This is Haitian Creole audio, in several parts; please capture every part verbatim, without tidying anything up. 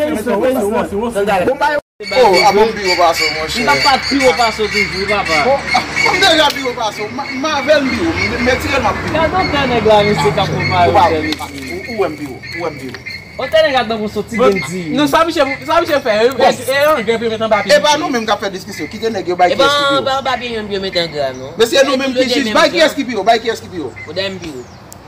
Bon, bay. Oh, a bon, m pi wo pase w, monchè. M pa pa pi wo pase w toujou, papa. Bon, ah, kòm deja pi wo pase w, m avè l m pi wo, m retire l, m ap pi wo. Gade yon tè nèg la, mesye, k ap konpare yon tè, mesye. Ou wè m pi wo, ou wè m pi wo. Yon tè nèg la tankou son ti bandi. Non, sa misye, sa misye fè, e, e, e, anglè pou yo met anba pye. E pa nou menm k ap fè diskisyon, kite nèg yo bay kiyès ki pi wo. E pa anba pye yo met anglè, non. Mesye, nou menm ki jij, bay kiyès ki pi wo, bay kiyès ki pi wo. Ou dèyè m pi wo.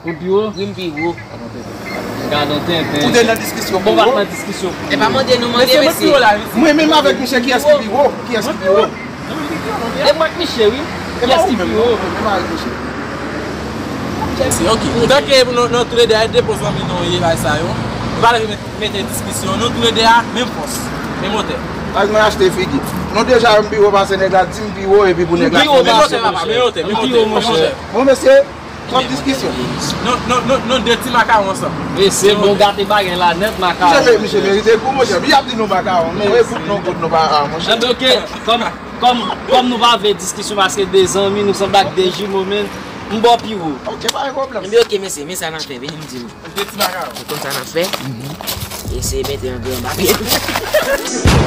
Ou pi wo? Wi, m pi wo. Gadon tenten. Ou te nan diskisyon pi wo? Bon, m pa t nan diskisyon pi wo. E pa mande nou, mande mesye. Mwen menm avèk misye, kiyès ki pi wo? Kiyès ki pi wo? E mwen ak misye, wi. Kiyès ki pi wo? Mwen menm avèk misye. Ok. Tanke nou, nou toulède a, e de bon zanmi nou ye, bay sa yo. Nou pa leve met, mete diskisyon, nou toulède a, menm fòs, menm otè. Baz, mwen achte figi. Nou deja, m pi wo pase nèg la, di m pi wo, epi pou nèg la. Menm otè, papa, menm otè, menm otè, menm otè. Bon, mesye, Twòp diskisyon. Non, non, non, non, de ti makawon ansanm. E se bon, gate bagay la nèt, makawon. Misye, misye merite kou, monchè. Li ap di nou makawon. Nou e bout nou, bout nou pa a, monchè. Ebyen, ok, kòm, kòm, kòm nou pa vle diskisyon paske de zanmi, nou sanble ak de jimo, men m ba w pi wo. Ok, pa gen pwoblèm. Ebyen, ok, mesye, men sa n ap fè, vini m di nou. De ti makawon. Ou konn sa n ap fè? Eseye mete yon grenn anba pye.